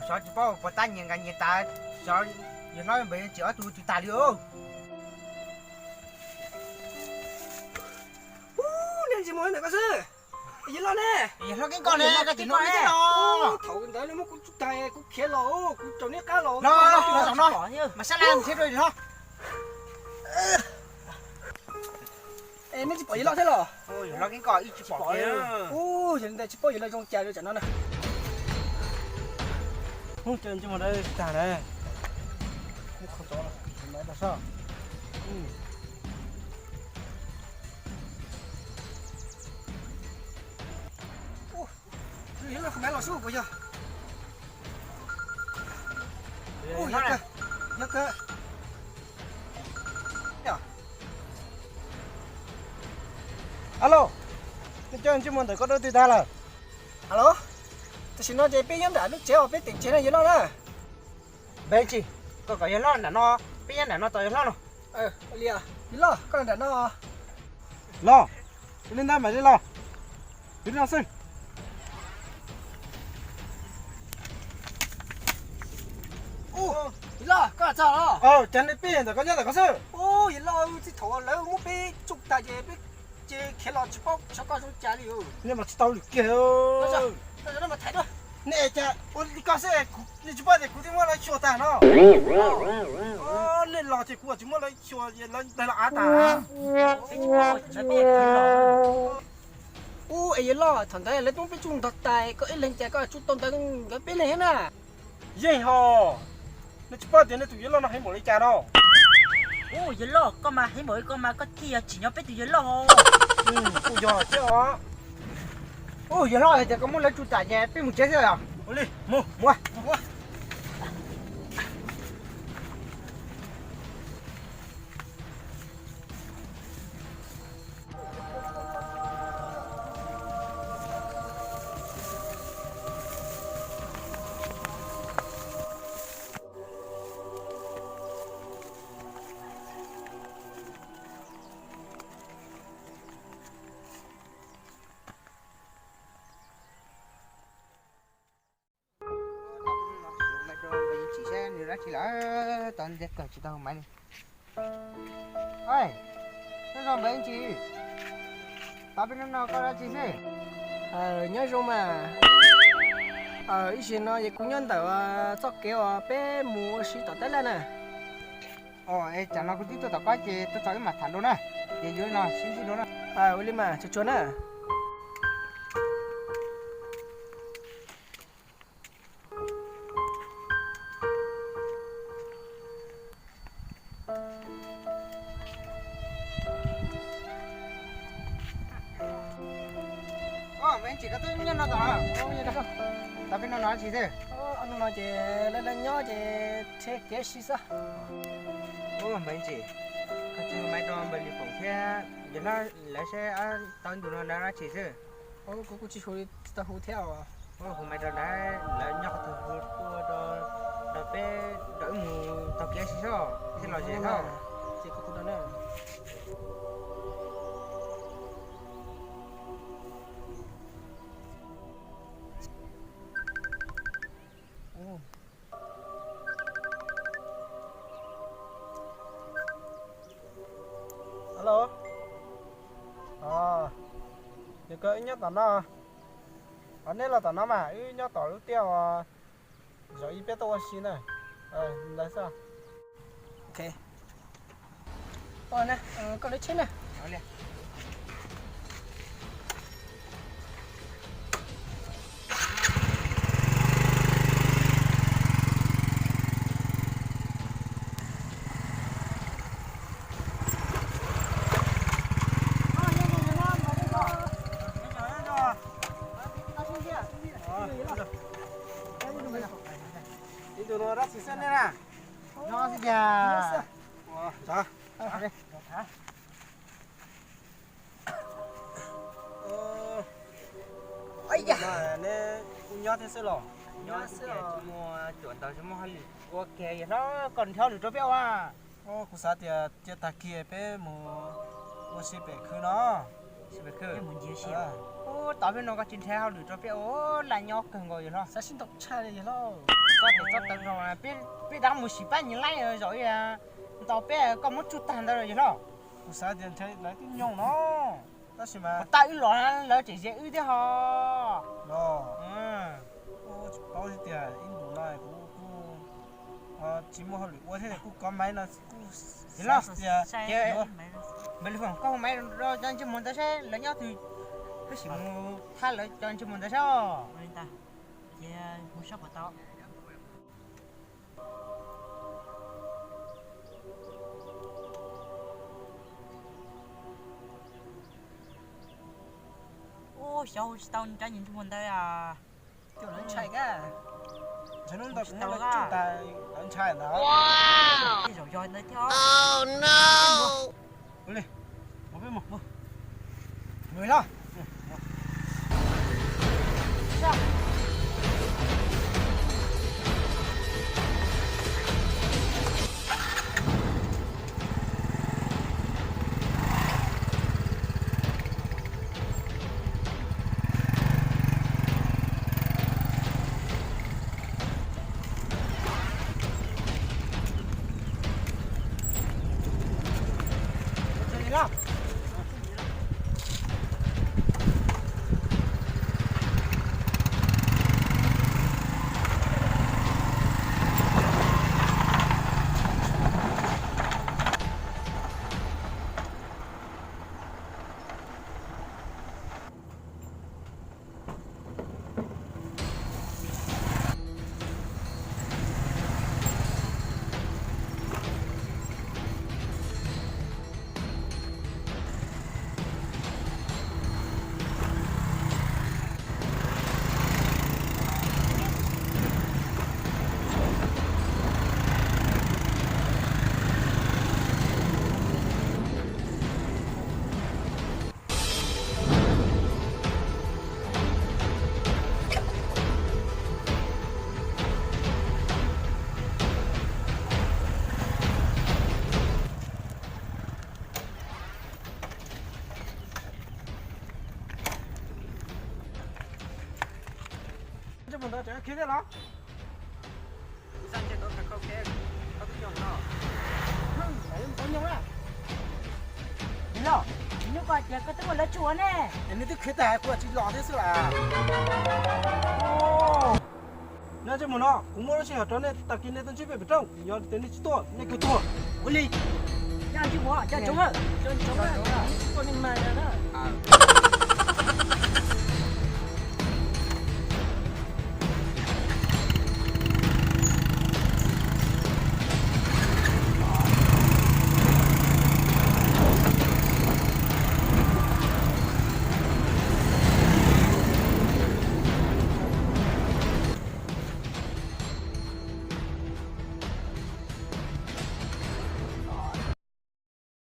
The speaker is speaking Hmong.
Xyov tsis paub puas tab nyias nqa nyias tas, xyov yawg hlob npawg Yeej Tsim ob tug twg tag li os. Ub, nej tsis mus ntawm ko xwb. Yawg loj ne. Yawg hlob Keeb Koj ne, koj tsis hnov li thiab los? Thaum ntawd nej muab kuv tsuj tag kuv khiav los, kuv raug nej qab los. Los los los, mas sab laj thiab rau yawg hlob. Es nej tsis pom yawg loj thiab los? Yawg hlob Keeb Koj ib tsis pom. Ub, yog li ntawd tsis paub yawg loj zoo cas li tsam no na. Ub, cov ntsej muag ntawd tsis tag na. Kuv qhov tod, ntawd tag soj. Yawg loj, kuv mam los xub puas yog? Ub, yog kawg, yog kawg. Alo, nej cov ntsej muag ntawm ko dua twg tag lawm? Alo, tam sim no ces peb nyob nram lub tsev uas peb teem tsev no yawg loj na. Npawg Yeej Tsim, koj kom yawg loj nram no, peb nyob nram no tos yawg loj no. Yawg loj, koj nram no. Los, ua li ntawd mam li los. Ua li no xwb. Yawg loj, koj txog los? Cas nej peb ntawm ko nyob ntawm ko xwb? Yawg loj, txij thaum lawv muab peb tsuj tas ces peb ces khiav los tsis paub xyov koj zoo cas li. Nej mas tsis tau lwm kiag. Nej cas ua li ko xwb, nej tsis paub tias kuv twb muab lawv xyuas tag no. Nej los ces kuv tsis muab lawv xyuas, lawv los av tag. Ub, es yawg loj, thaum ntawd lawv twb muab peb tsuj ntog tas, koj ib leeg cas koj tsuj tau ntawd nkawd peb leeg thiab na? Yeej ho, nej tsis paub tias nej tus yawg loj no heev npaum li cas no. Ub, yawg loj, koj mas heev npaum li ko mas koj thiaj yog tsim nyog peb tus yawg loj. Kuj yog thiab os. Ub, yawg loj, hais tias koj muab lawv tsuj tas ces peb mus tsev xwb os. Ua li, mus. Mus. Tsis saib nws dab tsi lawm, tau ntiag kawg tsis tau hu maiv li. Nyob zoo npawg Yeej Tsim, tos peb hnub no koj dab tsi xwb? Nyob zoo mas. Ib zaug no ces kuv nyob ntawm txoj kev uas peb mus ua si tom tab laj na. Tsam no kuv twb tuaj tom qab ces tuaj txog wb mam tham dua na. Ces yuav no sib ntsib dua na. Ua li mas tsuag tsuag na. Npawg Yeej Tsim, koj twb nyob no tom, tos peb no no dab tsi xwb? Hnub no ces lawv nyob ces rhe kev si xwb. Npawg Yeej Tsim, koj tsis hu maiv rau npawg Lis Foom thiab yawg hlob lawv seb tau ntu no dab tsi xwb? Kuv kuj tsis hu, tsis tau hu thiab os. Hu maiv rau lawv, lawv nyob qhov twg hu tuaj rau peb, rau wb mus taug kev si xwb thiaj los ze xwb. Ces kuv hu rau na. Alo, yog koj wb nyob tom no, neb los tom no mas wb nyob tom lub tiaj uas zaum ib peb tuaj ua si na. Ntawd xwb. Koj lawv tsheb na. Ib tug no dab tsi xwb nej na? Nyob xwb cas. Neb kuj nyob thiab xwb los? Nyob xwb, tsis muaj cuam ntawv tsis muaj hauj lwm ua kiag, yog hlob koj nrhiav lwm rau peb ua. Kuv xav tias cia tag kis peb mus ua si pem khw no. Peb mus ncig ua si. Ub, tau peb no koj tsis nrhiav hauj lwm rau peb ua laj nyob kawg nkaus yawg hlob. Xav sib ntaus tshaj li yawg hlob. Koj ces txhob tawv zog, peb dab mus sim pab nyias laib zom ib, ntaus peb koj muab tsuj tag ntawd los yawg hlob. Kuv xav tias nrhiav lawv twb nyoog no, tab sis mas tau wb los lawv tseem ze wb thiab ho. Los, tsis paub tias ib ntus no kuv kuj tsis muaj hauj lwm ua thiab kuj kov maiv no kuj xav tias, Npawg Lis Foom, koj hu maiv rau cov ntsej muag ntawd saib lawv nyob twg, peb sim mus thab lawv cov ntsej muag ntawd saib os. Ces mus saib puas tau. Ub, xyov hu tsis tau cov ntsej muag ntawd. Coj lawv ntshai kab. Ntshe hnub ntawd kuv muab lawv tsuj tas lawv ntshai ntag. Tej zaum yog ntawd thiab. Ua li, ua peb mus. Mus los. Ntsej muag ntawd tseem khiav thiab los? Los, nyob koj tias koj twb muaj lawv tsuj ne. Es nws twb khiav tag kuv tsis los thiab xwb las. Nyob ntsej muag no, kuv muab lub sij hawm rau nej tag kis nej tuaj ntsib peb pem roob, yog tias nej tsis tuaj nej kawg tuag. Ua li, nyob ntsej muag, cov tsoom, cov tsoom, tuaj nej mas na.